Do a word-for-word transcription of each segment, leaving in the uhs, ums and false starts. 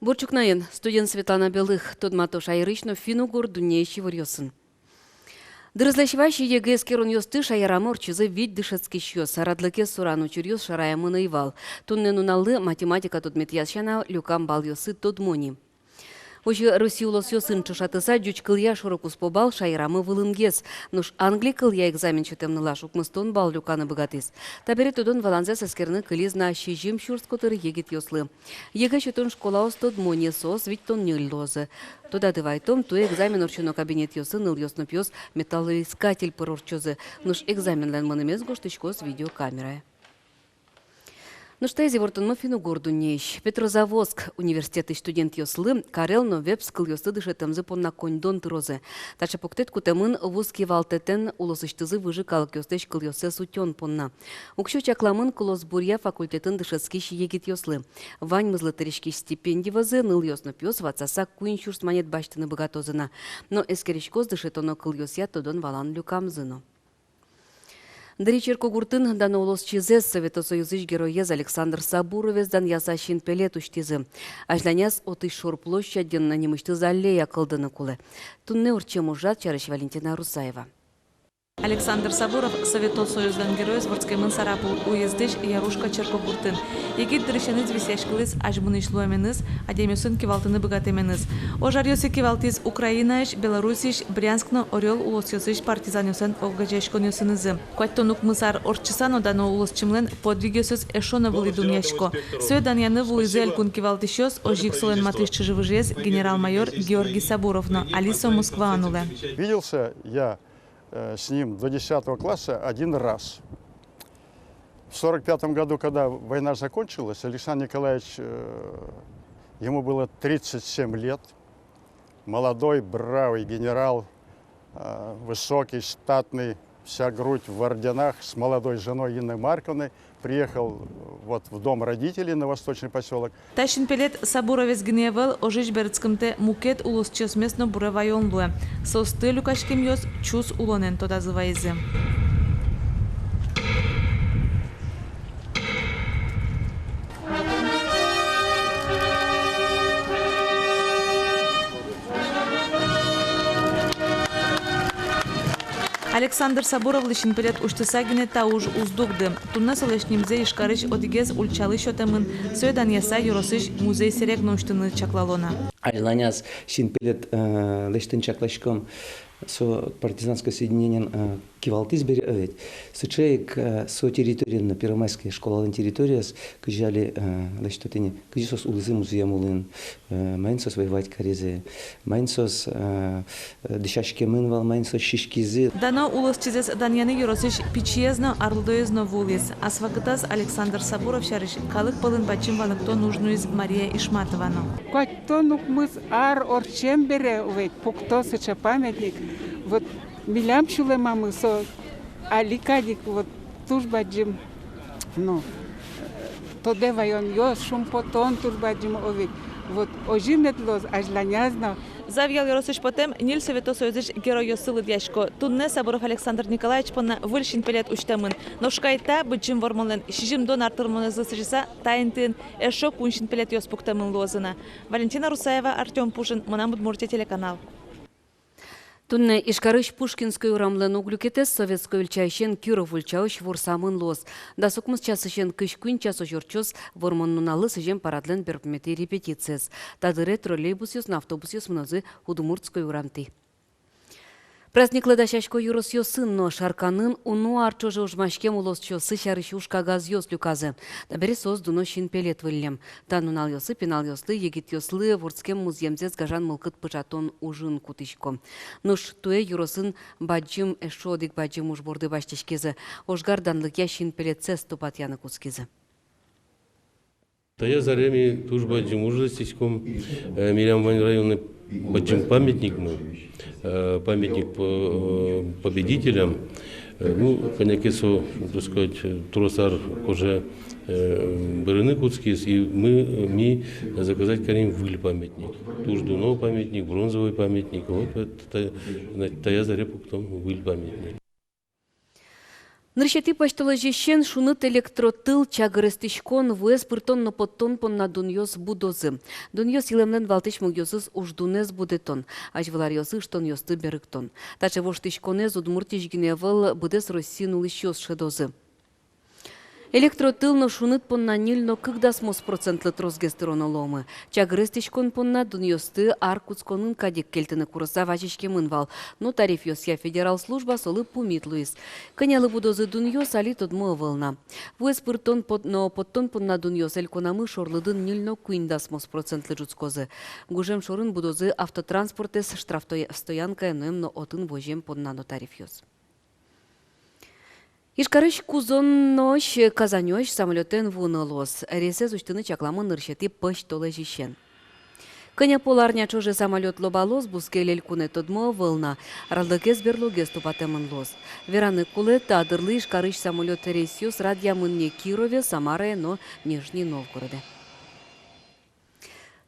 Бур ӵукнаен! Студиын Светлана Белых. Тодмато шаерысь но финн-угор дуннеысь иворъёсын. Дырызлэсь вазь ЕГЭ эскеронъёсты шаерамы ортчизы вить дышетскисьёс. Радлыкез суран учыръёс шараямын ӧй вал. Туннэ нуналлы математика тодметъя сяна люкам балъёссы тодмо ни. Озьы Россиысь улосъёсын ӵошатыса, ӟуч кылъя шоро-куспо бал шаерамы вылынгес. Нош англи кылъя экзамен сётэмлы луэ укмыстон бал люканы быгатӥз. Табере тодон-валанзэс эскерыны кылиз на сизьым сюрс котыр егитъёслы. ЕГЭ сётон школаос тодмо ни, соос витьтон ньыль луозы. Тодады вайтом, туэ экзамен ортчоно кабинетъёсы нылъёс но пиос металлоискатель пыр ортчозы. Нош экзаменлэн мынэмез гожтӥськоз видеокамерае. Нош таиз ивортонмы финн-угор дуннеысь. Петрозаводск университетысь студентъёслы карел но вепс кылъёсты дышетэмзы понна коньдон тырозы. Таӵе пуктэт кутэмын вуз кивалтэтэн улосысьтызы выжы калыкъёслэсь кылъёссэс утён понна. Уксё чакламын кылосбуръя факультетын дышетскись егитъёслы. Ваньмызлы тыриськись стипенди вӧзы нылъёс но пиос ватсаса куинь сюрс манет басьтыны быгатозы на. Но эскериськоз дышетоно кылъёсъя тодон-валан люкамзы но. Дэри черкогуртын дано улосчизэс, Совето Союзысь Героез Александр Сабуровез данъяса синпелет усьтӥзы. Азьланяз отысь шор площадьын нимысьтыз аллея кылдыны кулэ. Туннэ ортчем ужрад сярысь Валентина Русаева. Александр Сабуров, Совето Союзлэн Героез, вордскемын Сарапул уездысь Ярушка черкогуртын. Егит дырысеныз висъяськылӥз азьмынӥсь луэменыз, адямиосын кивалтыны быгатэменыз. Ож аръёсы кивалтӥз Украинаысь, Белоруссиысь, Брянск но Орёл улосъёсысь партизанъёслэн огазеяськонъёсынызы. Куатьтон укмыс ар ортчыса но дано улосчимлэн подвигъёсыз эшшо но вылӥ дунъясько. Сое данъяны вуылӥзы элькун кивалтӥсьёс, озьы ик солэн матысь чыжы-выжыез генерал-майор Георгий Сабуров но. Али со Москваын улэ. Виделся я, э, с ним до десятого класса один раз. В сорок пятом году, когда война закончилась, Александр Николаевич, э, ему было тридцать семь лет. Молодой, бравый генерал, э, высокий, статный, вся грудь в орденах, с молодой женой Инной Марковной приехал, э, вот в дом родителей на Восточный посёлок. Та синпелет Сабуровез гинэ ӧвӧл, ожысь берытскымтэ мукет улосчиосмес но буре ваён луэ. Соосты люкаськемъёс чус улонэн тодазы вайизы. Александр Сабуровлы синпелет усьтыса гинэ та уж уз дугды. Туннэ солэсь нимзэ Ижкарысь одӥгез ульчалы сётэмын, сое данъяса ёросысь музей-серег но усьтыны чаклало на. Азьланяз синпелет, э, лэсьтыны чакласьком, со партизанской соединениен, э, кивалтӥз бере, э, ведь. Сыӵе ик, э, со территориын но, Первомайской школалэн территорияз, кызьы али, э, лэсьто тӥни, кызьы соос улӥзы музъем улын, э, маин соос воевать каризы, маин соос, э, э, дӥсяськемын вал, маин соос сиськизы. Дано улосчизэс данъяны ёросысь пичиез но, арлыдоез но вуылӥз. Ас вакытаз Александр Сабуров сярысь калык пӧлын бадӟым валэктон уж нуиз Мария Ишматова но. Куатьтон укмыс ар ортчем бере ведь пукто сыӵе памятник. Вот милям сюлэмамы со али кадь ик вот туж бадӟым, ну, тодэ ваёнъёс, шумпотон туж бадӟым, о ведь. Вот озьы мед луоз азьланяз но. Завьял ёросысь потэм ньыль Совето Союзысь геройёссы лыдъясько. Туннэ Сабуров Александр Николаевич понна выль синпелет усьтэмын. Нош кай та Быдӟым Вормонлэн сизьымдон ар тырмонэзлы сӥзьыса та интыын эшшо куинь синпелетъёс пуктэмын луозы на. Валентина Русаева, Артём Пушин, «Мынам Удмуртие» телеканал. Туннэ Ижкарысь Пушкинской урамлэн уг люкетэз Советской ульчаысен Киров ульчаозь ворсамын луоз. Дас укмыс часысен кызь куинь часозь ортчоз Вормон нуналлы сӥзем парадлэн берпуметӥ репетициез. Та дыре троллейбусъёс но автобусъёс мынозы Удмуртской урамтӥ. Праздниклы дасясько ёросъёсын но. Шарканын уно ар ӵоже ожмаськем улосчиоссы сярысь уж кагазъёс люказы. Табере соос дуно синпелет выллем. Та нуналъёсы пиналъёслы, егитъёслы вордскем музъемзэс гажан мылкыд пыӵатон ужын кутӥсько. Нош туэ ёросын бадӟым, эшшо одӥг бадӟым уж борды басьтӥськизы. Ожгар данлыкъя синпелетсэс тупатъяны кутскизы. Таяз аре ми туж бадӟым уж лэсьтӥськом. Э, милям вань районын бадӟым памятникмы, э, памятник по-, э, победителям. Э, ну, кӧня ке со, так сказать, трос ар кожа, э, бырыны кутскиз, и мы, э, ми заказать карим выль памятник. Туж дуно памятник, бронзовый памятник. Вот, вот та-, на-, таяз аре пуктом выль памятник. Нырысетӥ пӧсьтолэзьысен шуныт электротыл, чагыр эстӥськон, вуэз пыртон но поттон понна дунъёс будозы. Дунъёс — йылэмлэн валтӥсь мугъёсыз уждунэз будэтон. Азьвыл аръёсы ыштонъёсты берыктон. Таӵе воштӥськонэз Удмуртиысь гинэ ӧвӧл, быдэс Россиын улӥсьёс шӧдозы. Электротыл но шуныт понна ньыль но кык дасмос процентлы тросгес тыроно луомы. Чагыр эстӥськон понна дунъёсты ар кутсконын кадь ик кельтыны курыса вазиськемын вал, но тарифъёсъя федерал служба солы пумит луиз. Кӧнялы будозы дунъёс, али тодмо ӧвӧл на. Вуэз пыртон пот-, но поттон понна дунъёс элькунамы шорлыдын ньыль но куинь дасмос процентлы ӝутскозы. Гужем шорын будозы автотранспортэз штрафстоя-, стоянкае нуэм но отын возем понна но тарифъёс. Ижкарысь Кузонозь Казанёзь самолётэн вуыны луоз. Рейсэз усьтыны чакламын нырысетӥ пӧсьтолэзьысен. Кӧня пол арня ӵоже самолёт лобалоз, бускель элькунэ тодмо ӧвӧл на, радлыкез берлогес тупатэмын луоз. Вераны кулэ, та дырлы Ижкарысь самолёт рейсъёс радъямын ни Кирове, Самарае но Нижний Новгородэ.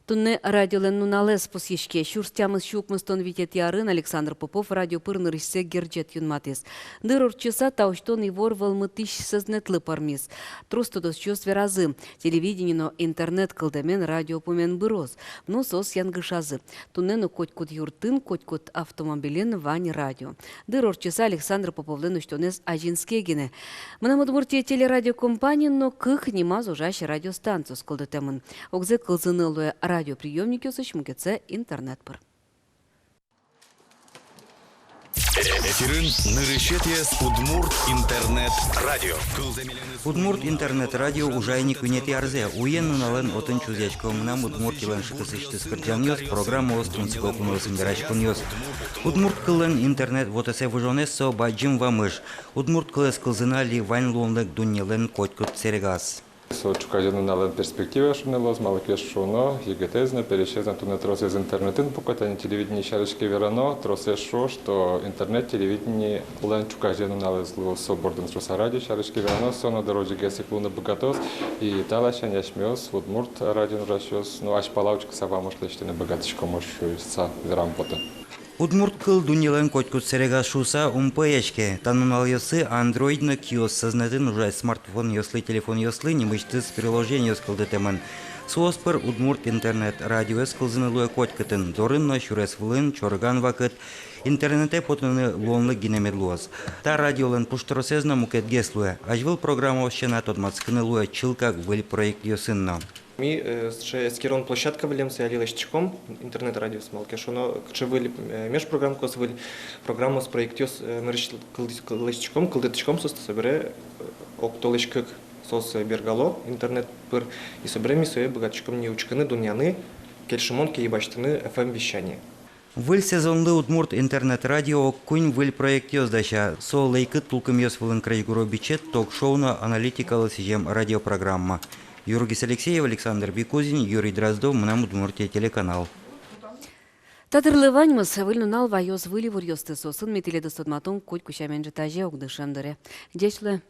Туннэ радиолэн нуналэз пусйиське. Сюрс тямыс сю укмыстон витетӥ арын Александр Попов радио пыр нырысьсэ герӟет юнматӥз. Дыр ортчыса та усьтон ивор вӧлмытӥсь сӧзнэтлы пӧрмиз. Трос тодосчиос веразы: телевидение но интернет кылдэмен радио пумен быроз. Но соос янгышазы. Туннэ но котькуд юртын, котькуд автомобильын вань радио. Дыр ортчыса Александр Поповлэн усьтонэз азинске гинэ. «Мынам Удмуртие» телерадиокомпаниын но кык нимаз ужась радиостанциос кылдытэмын. Огзэ кылзыны луэ радиоприёмникъёсысь, мукетсэ интернет пыр. Эфирын нырысетӥез удмурт интернет-радио. Удмурт интернет-радио ужа ини куинетӥ арзэ. Уен нуналэн отын чузъясько «Мынам Удмуртиелэн» шыкысысьтыз кырӟанъёс, программаос, тунсыко куноосын вераськонъёс. Удмурт кыллэн интернет вотэсэ выжонэз — со бадӟым вамыш. Удмурт кылэз кылзыны али вань луонлык дуннелэн котькуд сэрегаз. Со ӵуказе нуналэн перспективае шуыны луоз, малы ке шуоно, егитэз но, пересез но туннэ тросэз интернетын пуко, тани телевидение сярысь ке верано, тросэз шуо, что интернет, телевидениелэн ӵуказе нуналэз луоз со бордын шуыса. Радио сярысь ке верано, со но дыр озьыгес ик луыны быгатоз, и та ласянь асьмеос, удмурт радиоын ужасьёс, ну, азьпала учкыса вамыш лэсьтыны быгатӥськом, шуыса верам потэ. Удмурт кыл дуннелэн котькуд сэрегаз шуыса ум пӧяське. Та нуналъёсы Android но iOS сӧзнэтын ужась смартфонъёслы, телефонъёслы нимысьтыз приложениос кылдытэмын. Соос пыр удмурт интернет-радиоез кылзыны луэ котькытын: дорын но, сюрес вылын, чорыган вакыт. Интернетэ потыны луонлык гинэ мед луоз. Та радиолэн пуштросэз но мукетгес луэ. Азьвыл программаос сяна тодматскыны луэ чылкак выль проектъёсын но. Ми, э, сыӵе эскерон площадка вылэм, сое али лэсьтӥськом, интернет-радиоос, малы ке шуоно, кыӵе выль, э, меж программаос, выль программаос, проектъёс, э, нырысь кылдӥз-, кыл-, лэсьтӥськом, кылдытӥськом соосты, собере, э, ог толэзь кык соос, э, бергало интернет пыр, и собере ми сое быгатӥськом ни учкыны, дунъяны, кельшымон ке, и басьтыны эф эм вещание. Выль сезонлы удмурт интернет-радио ог куинь выль проектъёс дася. Со лэйкыт тулкымъёс вылын крезьгуро бичет, ток-шоу но аналитикалы сӥзем радиопрограмма. Юргис Алексеев, Александр Бекузин, Юрий Дроздов, «Мынам Удмуртие» телеканал. Та дырлы ваньмыз. Выль нунал ваёз выль иворъёсты, соосын ми тӥледыз тодматом котьку сямен ӝытазе, огдышем дыре. Ӟеч луэ.